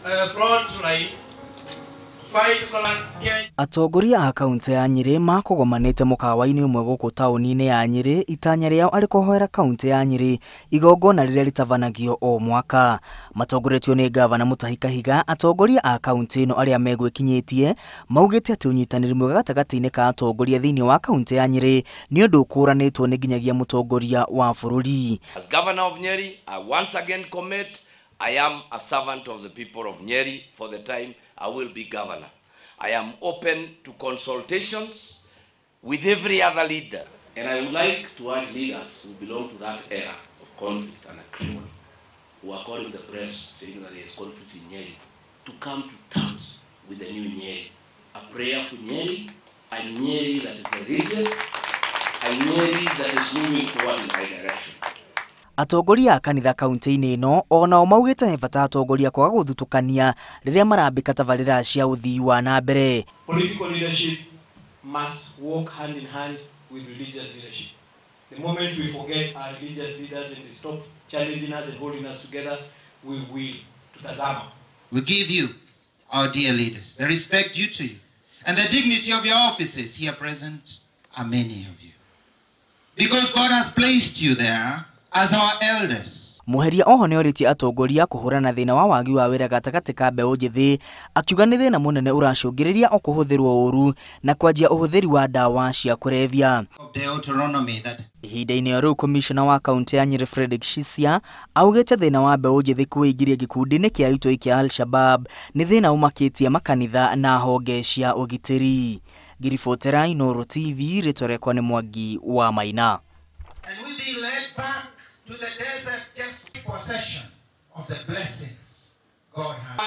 front line to fight Kenya. Atongoria a kaunti ya Nyeri makũgomanĩte mũkawa-inĩ ũmwe gũkũ taũni-inĩ ya Nyeri itanya rĩao arĩ kũhoera kaunti ya Nyeri igongona rĩrĩa rĩtabanagio o mwaka. Matongoretio nĩ gavana Mutahi Kahiga, atongoria a kaunti ĩno arĩa megwĩkinyĩtie maugĩte atĩ ũnyitanĩri mwega gatagatĩ-inĩ ka atongoria thĩinĩ wa kaunti ya Nyeri nĩ ũndũ ũkũranĩtwo nĩ nginyagia mũtongoria wa bũrũri. As governor of Nyeri, I once again commit I am a servant of the people of Nyeri for the time I will be governor. I am open to consultations with every other leader. And I would like to urge leaders who belong to that era of conflict and acrimony, who are calling the press saying that there is conflict in Nyeri, to come to terms with the new Nyeri. A prayer for Nyeri, a Nyeri that is religious, a Nyeri that is moving forward in the right direction. Atongoria a kanitha kaunti-inĩ ĩno onao maugĩte he bata atongoria kwaga gũthutũkania rĩrĩa marambĩka tabarĩra cia ũthii wa na mbere. Political leadership must walk hand in hand with religious leadership. The moment we forget our religious leaders and they stop challenging us and holding us together, we will tutazama. We give you, our dear leaders, the respect due to you and the dignity of your offices. Here present are many of you. Because God has placed you there as our elders. Muheria oho nĩorĩtie atongoria kũhũrana thĩna wa wagi wa wĩra gatagatĩ ka mbeũ njĩthĩ, akiuga nĩ thĩna mũnene ũracũngĩrĩria o kũhũthĩrwo ũru na kwanjia ũhũthĩri wa ndawa cia kũrebia. Ihinda-inĩ o rĩu komishona wa kaunti ya Nyeri Fredrick Shisia augĩte thĩna wa mbeũ njĩthĩ kwĩingĩria gĩkundi-inĩ kĩa itoi kĩa Al-Shabab nĩ thĩna ũmakĩtie makanitha na honge cia ũgitĩri. Ngiribotera Inooro TV, rĩtwa rĩakwa nĩ Mwangi wa Maina. And we be led back to the desert just possession of the blessings God has.